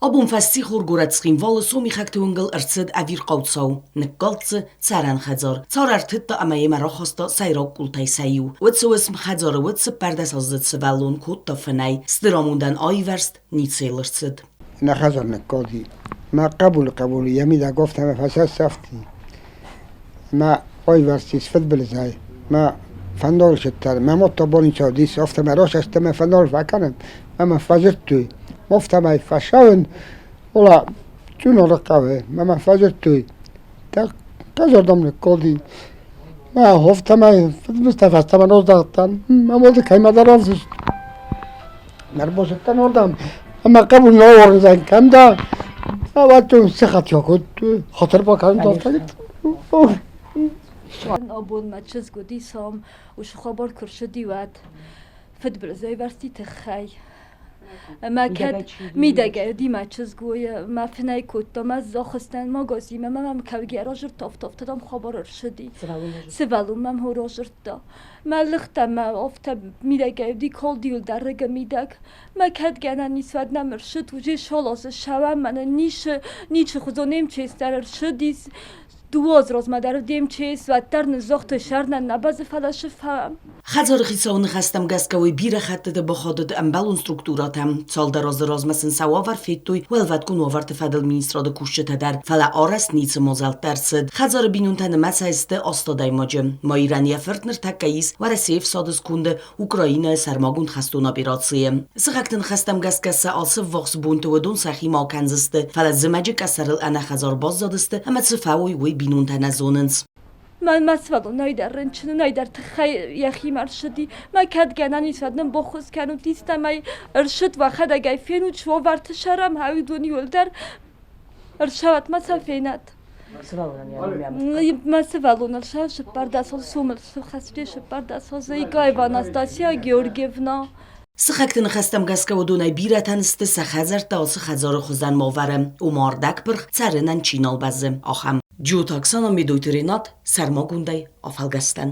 Абон фӕссихор горӕт Цхинвалы Сомихӕгты уынгыл ӕрцыд ӕвирхъау цау. Ныккалд дзы цӕрӕн хӕдзар. Цар ӕртыдта ӕмӕ йемӕ рахаста сӕйраг къултӕй сӕ иу. Уыцы уысм хӕдзары уыд цыппӕрдӕсаздзыд сывӕллон кодта фынӕй. Стыр амондӕн аивӕрзт, ницы йыл ӕрцыд. Нӕ хӕдзар ныккалди. Мӕ хъӕбулы хъӕбул йӕ мидӕг афтӕмӕй фӕцӕйсӕфти. Мӕ аивӕрзтис фыдбылызӕй. Мӕ фӕндагыл сыдтӕн. Мӕ мад та бонича уыдис, афтӕмӕй расаст ӕмӕ фӕндагыл фӕкӕнӕм ӕмӕ фӕдзырдтой. Афтӕмӕй фӕцӕуын, ола Чунары хъӕуы мӕ фӕдзырдтой. Хъазӕрдӕм ныккалди. Мӕ афтӕмӕй фыдбылызтӕ фӕстӕмӕ раздӕхтӕн. Мӕ мады кӕмӕдӕр равзӕрст. Ӕрбацыдтӕн уырдӕм ӕмӕ хъӕбул нӕ уырндзӕн кӕм дӕ? Ӕвӕццӕгӕн сыхат фӕкодтой, хатыр бакӕнут афтӕ. Абон мӕ чызг уыди сом, уыцы хабар куы рцыди, уӕд фыдбылызӕй вӕрсти тыххӕй. Мӕ кӕд мидӕгӕй уыди мӕ чызг, уый мӕ фынӕй кодта, мӕ зохыстӕн магазинмӕ мӕм кӕугӕ разырдта, афтӕ хабар ӕрцыди. Сывӕллон мӕм хо разырдта. Мӕ лыгътӕ мӕ афтӕ мидӕгӕй уыди колдиуыл дарӕгы мидӕг. Мӕ кӕд гӕнӕн ис, уӕд нӕм ӕрцыд, уже шолосы сауӕм мӕнӕ ницы, ничи хуызон МЧС дӕр ӕрцыдис. Дыууӕ азы размӕ дӕр уыд МЧС, уӕддӕр ныззагътой сӕрнӕн нӕ бӕззы, фӕлӕ сыфӕм. Хӕдзары хицауы ныхӕстӕм гӕсгӕ уый бирӕ хӕттыты бахатыд ӕмбӕлон структурӕтӕм. Цалдӕр азы размӕ сын сӕ уавӕр федтой Уӕлвӕткон уавӕрты фӕдыл министрады кусджытӕ дӕр, фӕлӕ арӕзт ницы мадзӕлттӕ ӕрцыд. Хӕдзары бинонтӕ нымӕцӕй сты аст адӕймаджы. Маирӕн йӕ фырт ныртӕккӕ ис Уӕрӕсейы фсады сконды Украинӕйы сӕрмагонд хӕстон операцийы. Сыхӕгты ныхӕстӕм гӕсгӕ сӕ ацы ввахс бонты уыдон сӕхимӕ акӕндзысты, фӕлӕ зымӕджы къӕсӕрыл ӕнӕхӕдзар баззадысты ӕмӕ цы фӕуой, уый бинонтӕ нӕ зонынц. Мӕнмӕ сывӕллонӕй дӕр рынчынӕй дӕр тыххӕй йӕхимӕ ӕрцыди. Мӕ кӕд гӕнӕн ис, уӕд нын баххуыс кӕнут истӕмӕй. Ӕрцыд уӕхӕдӕг ӕй фенут, суавӕрты сӕрӕм, уыдон иуылдӕр ӕрцӕуӕт мӕ сӕ фенӕд. Мӕ сывӕллоныл сӕ цыппӕрдӕсыл сомыл хӕсджы цыппӕрдӕсыл Заикаева Анастасия Георгиевна. Сыхӕгты ныхӕстӕм гӕсгӕ уыдонӕй бирӕтӕн сты сӕ хӕдзӕрттӕ ацы хӕдзары хуызӕн уавӕры, ома ӕрдӕгпырх цӕрынӕн чи нал бӕззы, ахӕм. Джиоты Оксана, Медойты Ренат, сӕрмагондӕй афӕлгӕстӕн.